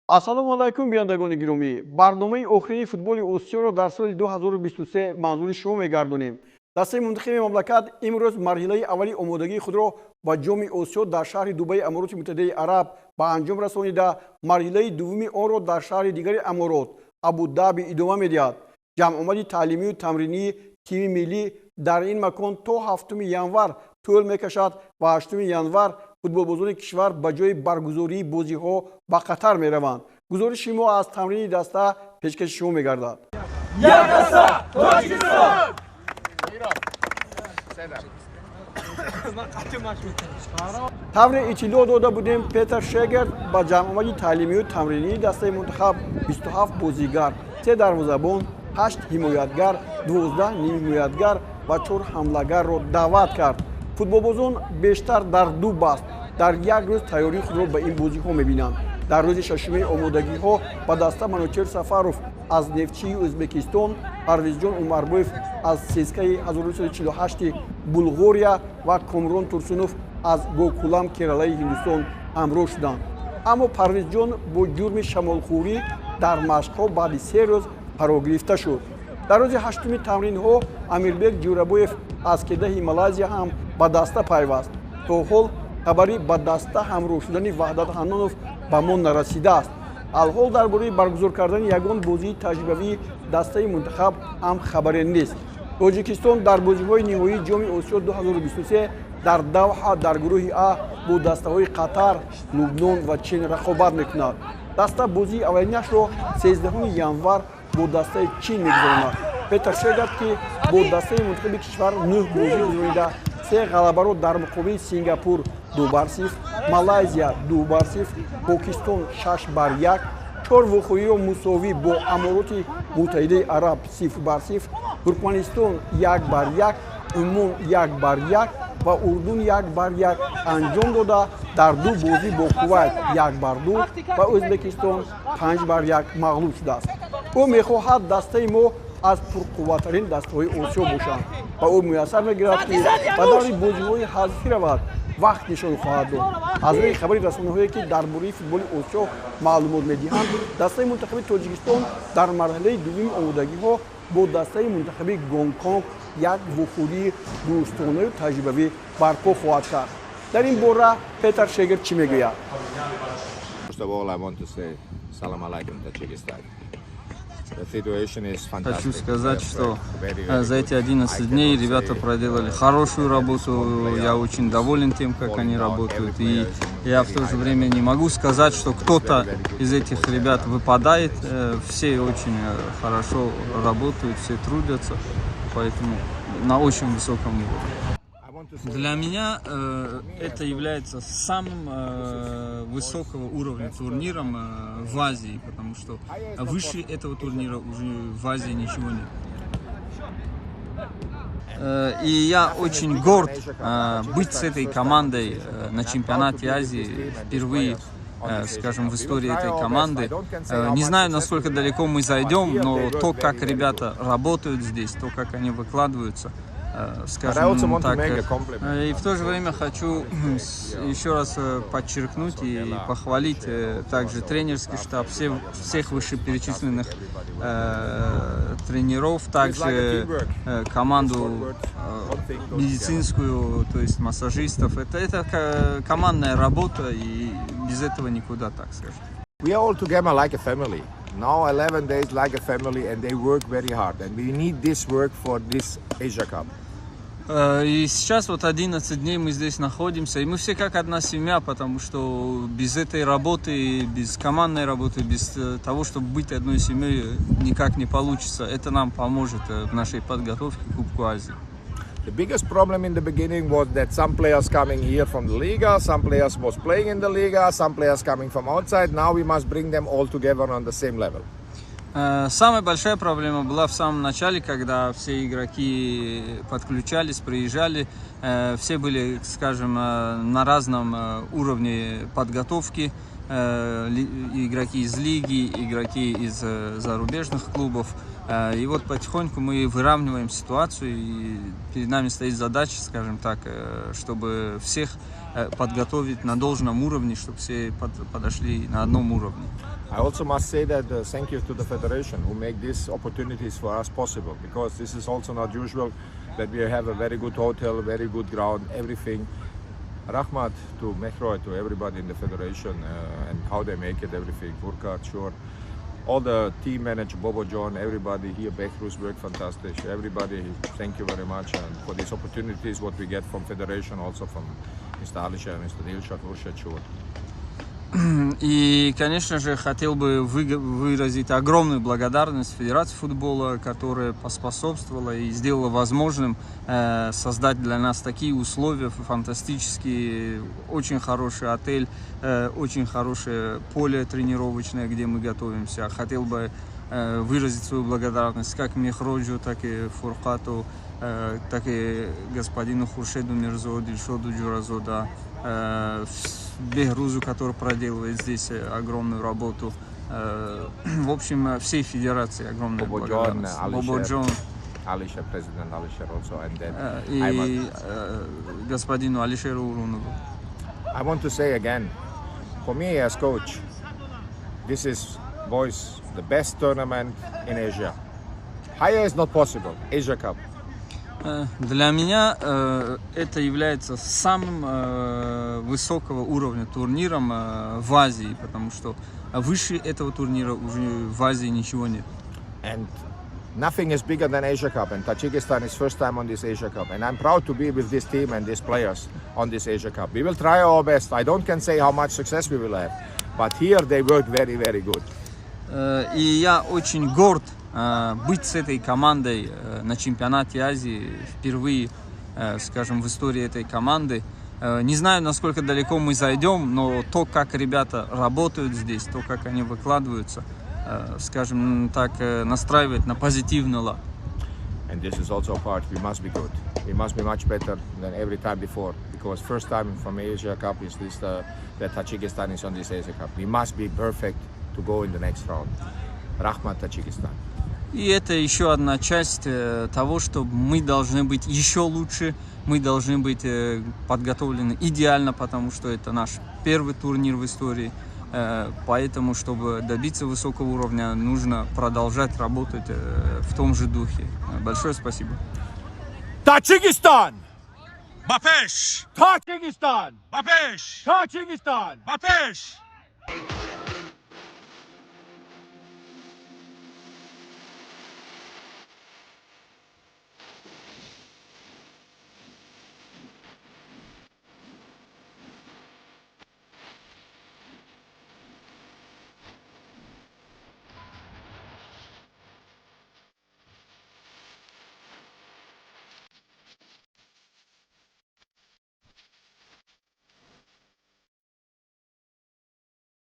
Ассалому алайкум, бинандагони гиромӣ! Барномаи охирини футболи Осиёро дар соли 2023 манзури шумо мегардонем. Дастаи мунтахиби мамлакат имрӯз марҳилаи аввали омодагии худро ба Ҷоми Осиё дар шаҳри Дубаи Амороти Муттаҳидаи Араб ба анҷом расонида, марҳилаи дуввуми онро дар шаҳри дигари Аморот, Абудаби, идома медиҳад. Ҷамъомади таълимию тамринии тими миллӣ дар ин макон то 7 январ тӯл мекашад ва 8 январ футболбозони кишвар ба ҷои баргузории бозиҳо ба Қатар мераванд. Гузориши мо аз тамрини даста пешкаши шумо мегардад. Як даста, Тоҷикистон! Тавре иттилоъ дода будем, Петр Шегерт ба ҷамъомади таълимию тамринии дастаи мунтахаб 27 бозигар, се дарвозабон, ҳашт ҳимоятгар, 12 нимҳимоятгар ва чор ҳамлагарро даъват кард. Футболбозон бештар дар ду баст дар як рӯз тайёрии худро ба ин бозиҳо мебинанд. Дар рӯзи шашуми омодагиҳо ба даста Манучер Сафаров аз Нефтчии Ӯзбекистон, Парвизҷон Умарбоев аз ЦСКАи 1948 Булғория ва Комрон Турсунов аз Гокулам Кералаи Ҳиндустон ҳамроҳ шуданд. Аммо Парвизҷон бо ҷурми шамолхӯрӣ дар машқҳо баъди 3 рӯз фарогирифта шуд. Дар рӯзи ҳаштуми тамринҳо Амирбек Ҷӯрабоев аз Кедаҳи Малайзия ҳам ба даста пайваст. То ҳол хабари ба даста ҳамроҳ шудани Ваҳдат Ҳаннонов ба мо нарасидааст. Алҳол дар бораи баргузор кардани ягон бозии таҷрибавии дастаи мунтахаб ҳам хабаре нест. Тоҷикистон дар бозиҳои ниҳоии Ҷоми Осиё 2023 дар Давҳа дар гурӯҳи А бо дастаҳои Қатар, Лубнон ва Чин рақобат мекунад. Даста бозии аввалинашро 13 январ бо дастаи Чин мегузаронад. Петр Шегард, ки бо дастаи мунтахаби кишвар нӯҳ бозӣ гузаронида, се ғалабаро дар муқобили Сингапур 2-0, Малайзия 2-0, Покистон 6-1, чор вохӯриро мусовӣ бо Амороти Муттаҳидаи Араб 0-0, Туркманистон 1-1, Умон 1-1 ва Урдун 1-1 анҷом дода, дар ду бозӣ бо Кувайт 1-2 ва Ӯзбекистон 5-1 мағлуб шудааст. Ӯ мехоҳад дастаи мо аз пурқувваттарин дастаҳои Осиё бошанд ва ӯ муяссар мегирад, ки ба даври бозиҳои ҳазфӣ равад. Вақт нишон хоҳад дод. Аз рӯи хабари расонаҳое, ки дар бораи футболи Осиё маълумот медиҳанд, дастаи мунтахаби Тоҷикистон дар марҳилаи дуввуми омодагиҳо бо дастаи мунтахаби Гонконг як вохӯрии дӯстонаю таҷрибавӣ барпо хоҳад кард. Дар ин бора Петр Шегер чӣ мегӯяд? First of all, I want to say salam alaikum, Tajikistan. Хочу сказать, что за эти 11 дней ребята проделали хорошую работу. Я очень доволен тем, как они работают. И я в то же время не могу сказать, что кто-то из этих ребят выпадает. Все очень хорошо работают, все трудятся. Поэтому на очень высоком уровне. Для меня это является самым высокого уровня турниром в Азии, потому что выше этого турнира уже в Азии ничего нет. И я очень горд быть с этой командой на чемпионате Азии впервые, скажем, в истории этой команды. Не знаю, насколько далеко мы зайдем, но то, как ребята работают здесь, то, как они выкладываются, скажем так. И в то же время хочу еще раз подчеркнуть и похвалить также тренерский штаб, всех вышеперечисленных тренеров, также команду медицинскую, то есть массажистов. Это командная работа, и без этого никуда, так скажем. We are all together like a family. Now 11 days like a family, and they work very hard. And we need this work for this Asia Cup. И сейчас вот 11 дней мы здесь находимся, и мы все как одна семья, потому что без этой работы, без командной работы, без того, чтобы быть одной семьей, никак не получится. Это нам поможет в нашей подготовке к Кубку Азии. The biggest problem in the beginning was that some players coming here from the Liga, some players was playing in the Liga, some players coming from outside. Now we must bring them all together on the same level. Самая большая проблема была в самом начале, когда все игроки подключались, приезжали, все были, скажем, на разном уровне подготовки. Игроки из лиги, игроки из зарубежных клубов. И вот потихоньку мы выравниваем ситуацию, и перед нами стоит задача, скажем так, чтобы всех подготовить на должном уровне, чтобы все подошли на одном уровне. I also must say that thank you to the federation who make these opportunities for us possible, because this is also not usual that we have a very good hotel, very good ground, everything. Rahmat to Mehroy, to everybody in the federation and how they make it, everything. Furkat, sure. All the team manager, Bobo John, everybody here, Behruz work fantastic. Everybody, thank you very much. And for these opportunities, what we get from federation, also from Mr. Alisher, Mr. Dilshad, Hurshad, sure. И, конечно же, хотел бы выразить огромную благодарность Федерации футбола, которая поспособствовала и сделала возможным создать для нас такие условия фантастические, очень хороший отель, очень хорошее поле тренировочное, где мы готовимся. Хотел бы выразить свою благодарность как Мехроджу, так и Фуркату, так и господину Хуршеду Мирзо, Дильшоду Джуразода, Бехрузу, который проделывает здесь огромную работу. В общем, всей федерации огромная Бободжон, благодарность. Алишер. Бободжон Alisher, President Alisher also, and then и господину Алишеру Урунову. I want to say again, for me as coach, this is, boys, the best tournament in Asia. Higher is not possible. Asia Cup. Для меня это является самым высокого уровня турниром в Азии, потому что выше этого турнира уже в Азии ничего нет. And nothing is bigger than Asia Cup. And Tajikistan is first time on this Asia Cup. And I'm proud to be with this team and these players on this Asia Cup. We will try our best. I don't can say how much success we will have. But here they work very, very good. И я очень горд быть с этой командой на чемпионате Азии впервые, скажем, в истории этой команды. Не знаю, насколько далеко мы зайдем, но то, как ребята работают здесь, то, как они выкладываются, скажем так, настраивает на позитивный лад. And this is also a part we must be good. We must be much better than every time before, because first time from Asia Cup is this that Tajikistan is on this Asia Cup. We must be perfect to go in the next round. Rahmat, Tajikistan. И это еще одна часть того, что мы должны быть еще лучше, мы должны быть подготовлены идеально, потому что это наш первый турнир в истории. Поэтому, чтобы добиться высокого уровня, нужно продолжать работать в том же духе. Большое спасибо. Tajikistan! Ба пеш! Tajikistan! Ба пеш! Tajikistan! Ба пеш!